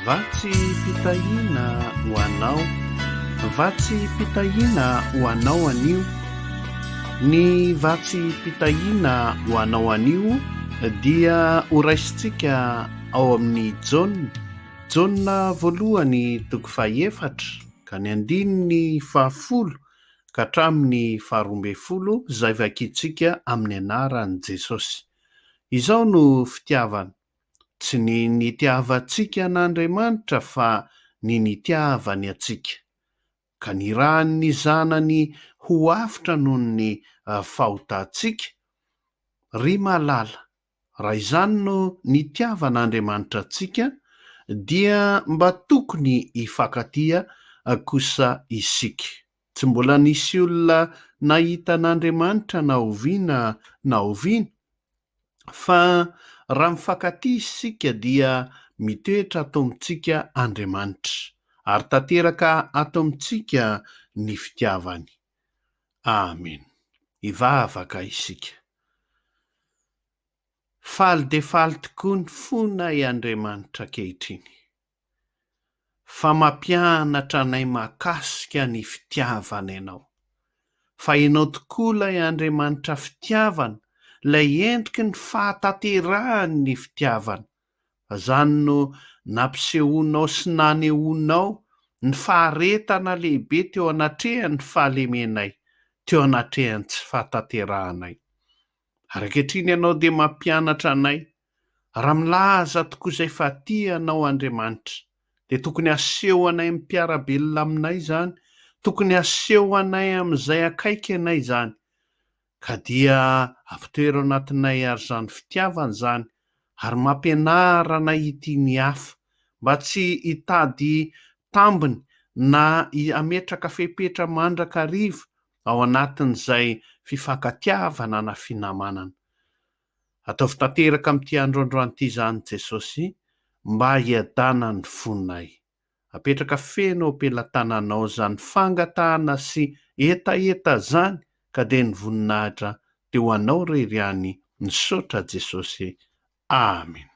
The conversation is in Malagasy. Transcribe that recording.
Vatsim-pitahiana ho anao, vatsim-pitahiana ho anao anio. Ny vatsim-pitahiana ho anao anio dia horaisintsika ao amin'ny Jaona, Jaona voalohany toko fahefatra ka ny andininy fahafolo ka hatramin'ny faharoambinifolo izay vakintsika amin'ny anaran'i Jesosy. Izao no fitiavana, tsy ny nitiavantsika an'Andriamanitra fa ny nitiavany antsika, ka nirahany ny Zanany ho avotra noho ny fahotantsika. Ry malala, Raha izany no nitiavan'Andriamanitra antsika, dia mba tokony hifankatia kosa isika. Tsy mbola nisy olona nahita an'Andriamanitra na oviana na oviana, fa raha mifankatia isika dia mitoetra ato amintsika Andriamanitra, ary tanteraka ato amintsika ny fitiavany. Amen. Hivavaka isika. Faly dia faly tokoa ny fonay Andriamanitra ankehitriny, fa mampianatra anay mahakasika ny fitiavana Ianao. Fa Ianao tokoa ilay Andriamanitra fitiavana, ilay endriky ny fahatanterahan'ny fitiavana. Izany no nampisehoanao sy nanehoanao ny faharetana lehibe teo anatrehan'ny fahalemenay, teo anatrehan'ny tsy fahatanterahanay. Ary ankehitriny Ianao dia mampianatra anay, raha milaza tokoa izay fa tia Anao Andriamanitra, dia tokony haseho anay amin'ny mpiara-belona aminay izany, tokony haseho anay amin'izay akaiky anay izany, Ka dia ampitoero anatinay ary izany fitiavana izany ary mampianara anay hitia ny hafa mba tsy hitady tambiny na hametraka fepetra mandrakariva ao anatin'izay fifankatiavana na finamanana. Ataovy tanteraka amin'ity andro androany ity izany Jesosy mba hiadanan'ny fonay. Apetraka feno eo am-pelatananao izany fangatahana sy hetaheta zany ka dia ny voninahitra dia ho anao irery ihany misaotra Jesosy Amen.